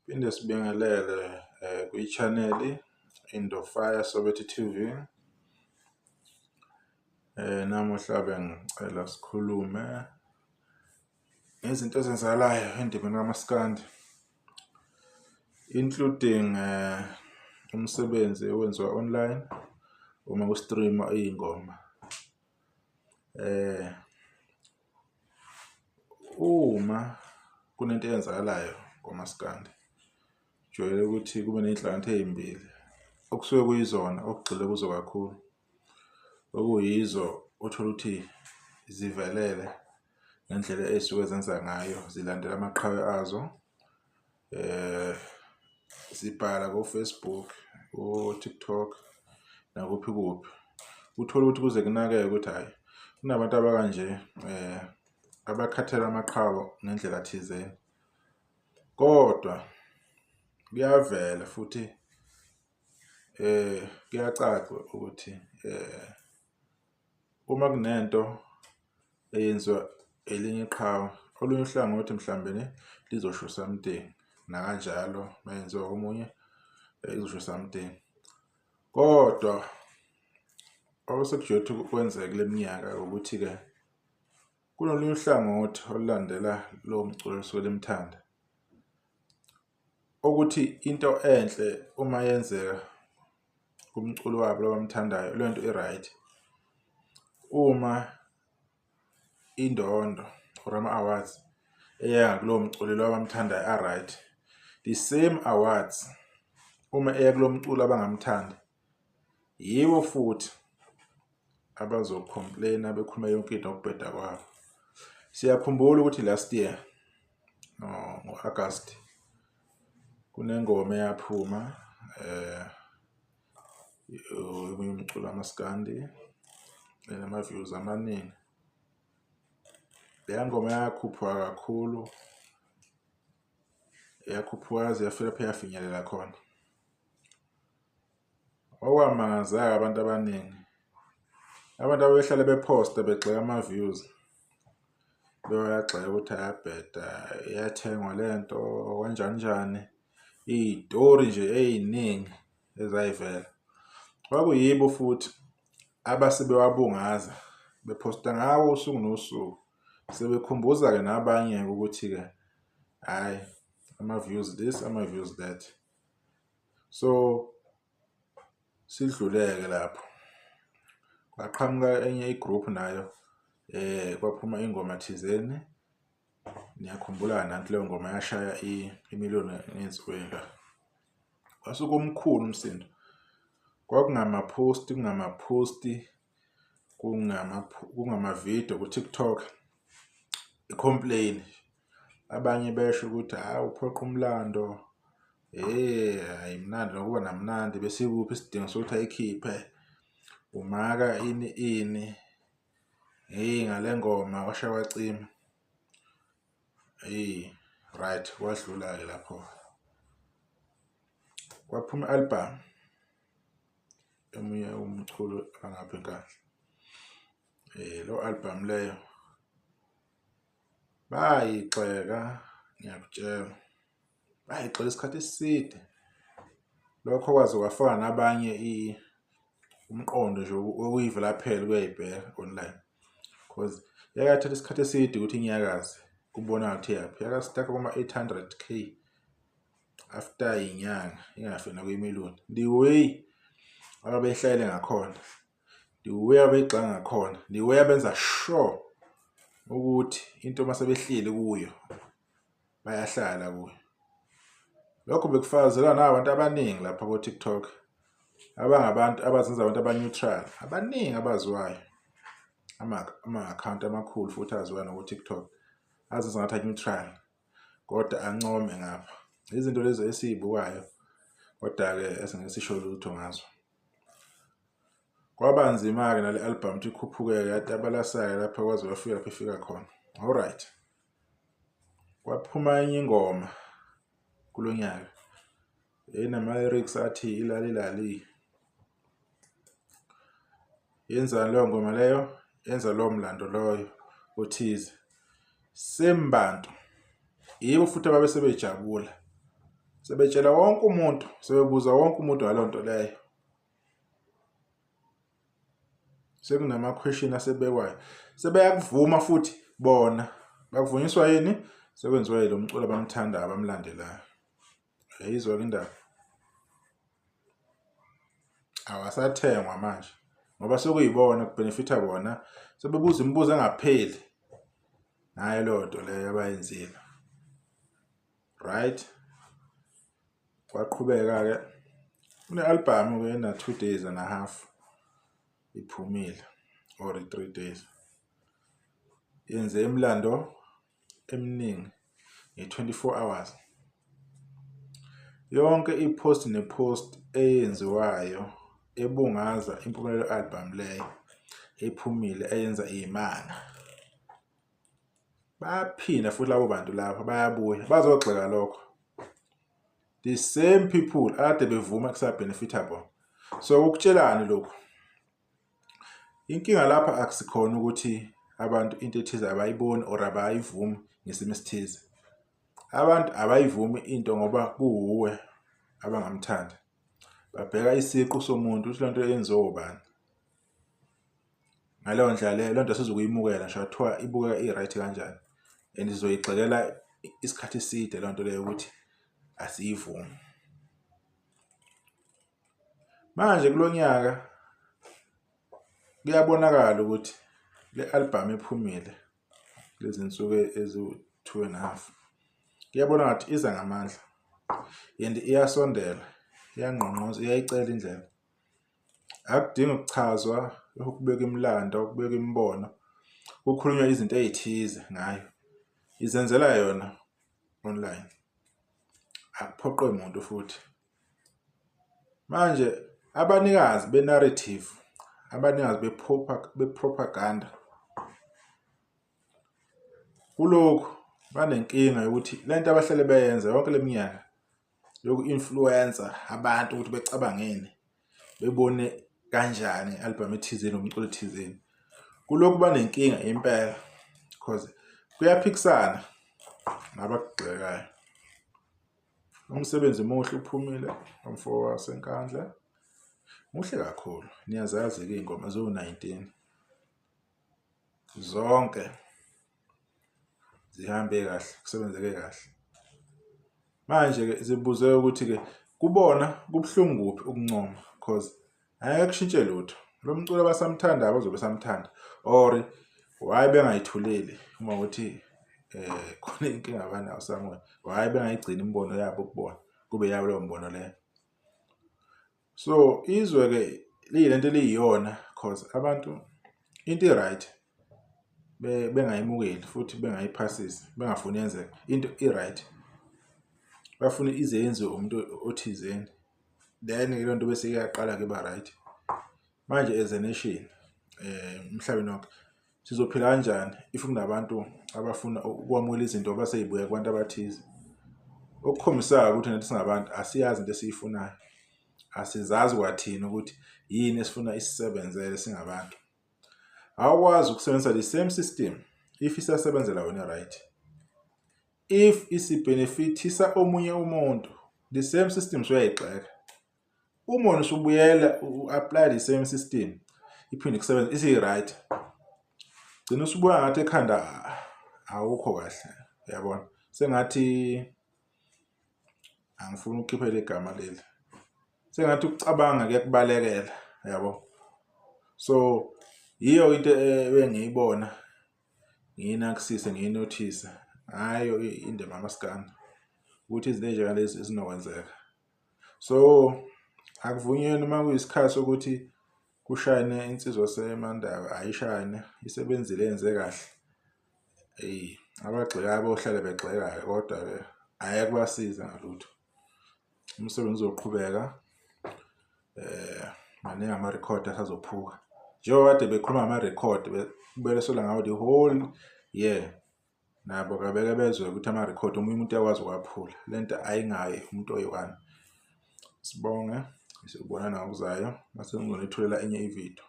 Phinde sibingelele kwi-channel Indofaya Soweto TV. Namuhla bengicela sikhulume ngezinto ezenzakalayo endimeni kamaskandi, including umsebenzi owenziwa online uma ku-stream-wa iy'ngoma. Uma kunento eyenzakalayo komaskandi, kujwayele ukuthi kube ney'nhlangothi ey'mbili okusuke kuyizona okugxilwe kuzo kakhulu, okuyizo othola ukuthi zivelele ngendlela ey'suke zenza ngayo zilandela amaqhawe azo. Sibhala ko-Facebook, ko-TikTok nakuphi kuphi. Uthole ukuthi kuze kunakeke ukuthi hhayi kunabantu abakanje abakhathele amaqhawe ngendlela thizeni. Kodwa kuyavela futhi kuyacaca ukuthi uma kunento eyenziwa elinye iqhawe, olunye uhlangothi mhlawumbe lizosho something nakanjalo mayenziwa omunye izosho something. Kodwa osekujwayele ukuthi kwenzeke kule minyaka ukuthi-ke kunolunye uhlangothi olulandela lowo mculo olusuke limthanda, ukuthi into enhle uma yenzeka kumculo wabo lo abamthandayo leyo nto i-right. Uma indondo or ama-awards eya kulowo mculi lo abamthandayo a-right, the same awards uma eya kulo mculo abangamthandi yibo futhi abazo-complain-a bekhulume yonke into ngokubheda kwabo. Siyakhumbula ukuthi last year ngo-August kunengoma eyaphuma yomunye umculo kamaskandi enama-views amaningi. Leya ngoma yakhuphuka kakhulu, yakhuphuka yaze yafika lapho eyafinyelela khona. Okwamangaza-ke abantu abaningi, abantu ababehlale bephosta begxeka ama-views bewagxeka ukuthi ayabheda, iyathengwa le nto kanjani njani, iy'tori nje ey'ningi ezay'vela. Kwakuyibo futhi abase bewabungaza bephosta ngawo usuku nosuku, sebekhumbuza-ke nabanye-ke ukuthi-ke hhayi ama-views this, ama-views that. So sidluleke lapho, kwaqhamuka enye i-group nayo kwaphuma ingoma thizeni. Niyakhumbula nanti leyo ngoma yashaya imiliyoni ngey'nsuku ey'ngaka. Kwasuke omkhulu umsindo, kwakungama-post kungama-post kungamavidiyo ku-TikTok i-complain. Abanye besho ukuthi hhayi uphoqa umlando, hhe ayimnandi nokuba namnandi besikuphi isidingo sokuthi ayikhiphe, umaka ini ini, hheyi ngale ngoma kwasha kwacima. Eyi right kwadlula-ke lapho. Kwaphuma i-album yomunye umculo wangapha eNkandla. Lo album leyo bayigxeka ngiyakutshela, bayigxeka isikhathi eside. Lokho kwaze kwafaka nabanye umqondo nje wokuyivilaphela ukuyayibheka online cause yake yathatha isikhathi eside ukuthi inyakaze kubonakale ukuthi iyaphi. Yake ya-stuck-a kuma-800 K after iy'nyanga ingafiki nakwimiliyoni. The way ababeyihlele ngakhona, the way abeyigxeka ngakhona, the way abenza sure ukuthi into uma sebehleli kuyo bayahlala kuyo. Lokho bekufakazelwa nabantu abaningi lapha ko-TikTok abangabantu abazenza abantu aba-neutral, abaningi abaziwayo ama-akhawunti amakhulu futhi aziwayo naku-TikTok azenza ngathi a-neutral kodwa ancome ngapha. Izinto lezi esiy'bukayo kodwa-ke esingeke sisho lutho ngazo. Kwaba nzima-ke nale album ukuthi ikhuphuke-ke yatabalasa-ke lapha kwaze kwafika lapho ifika khona. Alright, kwaphuma enye ingoma kulo nyaka enama-lyrics athi ilali lali. Yenzani leyo ngoma leyo? Yenza lowo mlando loyo othize. Same bantu yibo futhi ababe sebejabula. Sebetshela wonke umuntu, sebebuza wonke umuntu ngaleyo nto leyo. Sekunama-question asebekwayo. Sebeyakuvuma futhi bona. Bakuvunyiswa yini? Sekwenziwa yilo mculo abamthandayo abamlandelayo. Uyayizwa-ke indaba? Awasathengwa manje ngoba sekuyibona kubhenefitha bona sebebuza imibuzo engapheli ngayo leyo nto leyo abayenzile. Right? Kwaqhubeka-ke kune-albhamu-ke ena-2 days and a half iphumile or 3 days. Yenze imilando eminingi nge-24 hours. Yonke i-post ne-post eyenziwayo ebungaza impumelelo album leyo ephumile eyenza iy'manga. Bayaphinda futhi labo bantu labo bayabuya bazogxeka lokho. The same people akade bevuma kusabhenefitha bona. So ukutshelani lokhu? Inkinga lapha akusikhona ukuthi abantu into ethize abayiboni or abayivumi ngesimo esithize. Abantu abayivumi into ngoba kuwuwe abangamthandi. Babheka isiqu somuntu ukuthi lento yenziwe ubani. Ngaleyo ndlela leyo lento asizukuyimukela ngisho kuthiwa ibukeka i-right kanjani and sizoyigxekela isikhathi eside leyo nto leyo ukuthi asiyivumi. Manje kulo nyaka kuyabonakala ukuthi le album ephumile lezi nsuku eziwu-2 and a half kuyabonakala ukuthi iza ngamandla and iyasondela iyangqongqoza iyayicela indlela. Akudingi ukuchazwa ukubeka imilando ukubeka imibono kukhulunywa izinto ey'thize ngayo izenzela yona online akuphoqwe muntu futhi. Manje abanikazi be-narrative, abanikazi be-propaganda kulokhu banenkinga yokuthi le nto abahlale beyenza yonke le minyaka yoku-influencer abantu ukuthi becabangeni bebone kanjani i-album ethizeni nomculo thizeni kulokhu banenkinga impela because kuyaphikisana nabakugxekayo. Umsebenzi muhle uphumile umfo waseNkandla. Muhle kakhulu. Niyazazi-ke iy'ngoma ziwu-19. Zonke zihambe kahle, kusebenzeke kahle. Manje-ke zibuze ukuthi-ke kubona kubuhlungu kuphi ukuncoma cause angeke kushintshe lutho. Lo mculo abasamthandayo bazobe besamthanda or why bengayithuleli uma ukuthi khona inkinga abanayo somewhere. Why bengayigcini imibono yabo kubona kube yabo leyo mbono leyo. So izwe-ke liyilento eliyiyona cause abantu into i-right bengayimukeli futhi bengayiphasisi bengafuni yenzeke into i-right bafuna ize yenziwe umuntu othizeni. Then leyo nto bese iyaqala-ke iba right. Manje as a nation emhlabeni wonke sizophila kanjani if kunabantu abafuna ukwamukela izinto basey'buka kubantu abathize. Okukhombisayo ukuthi nathi singabantu asiyazi into esiyifunayo, asizazi kwathina ukuthi yini esifuna isisebenzele singabantu. Awukwazi ukusebenzisa the same system if isasebenzela wena right. If isibhenefithisa omunye umuntu the same system usuyayigxeka. Uma wena usubuyela u-apply the same system iphinde kusebenze isi-right. Gcina usubuka ngathi ekhanda awukho kahle uyabona. Sengathi angifuni ukukhipha leli gama leli. Sengathi ukucabanga kuyakubalekela yabo. So yiyo into ebengiyibona ngiyinakisise ngiyinothise ngayo indima yamaskandi ukuthi izinto ey'njengalezi zinokwenzeka. So akuvunyelwe uma kuyisikhathi sokuthi kushayine insizwa yaseMandaba ayishayine isebenzile yenze kahle. Eyi abagxekayo bohlale begxeka-ke kodwa-ke angeke kubasize ngalutho. Umsebenzi uzoqhubeka maningi amarekhodi asazophuka. Njengoba kade bekhuluma ngamarekhodi bebesola ngawo the whole year nabo kabeke bezwe ukuthi amarekhodi omunye umuntu uyakwazi ukwaphula. Le nto ayingayi umuntu oyi-one. Sibonge, siyobonana ngokuzayo mase ngizonithulela enye ividiyo.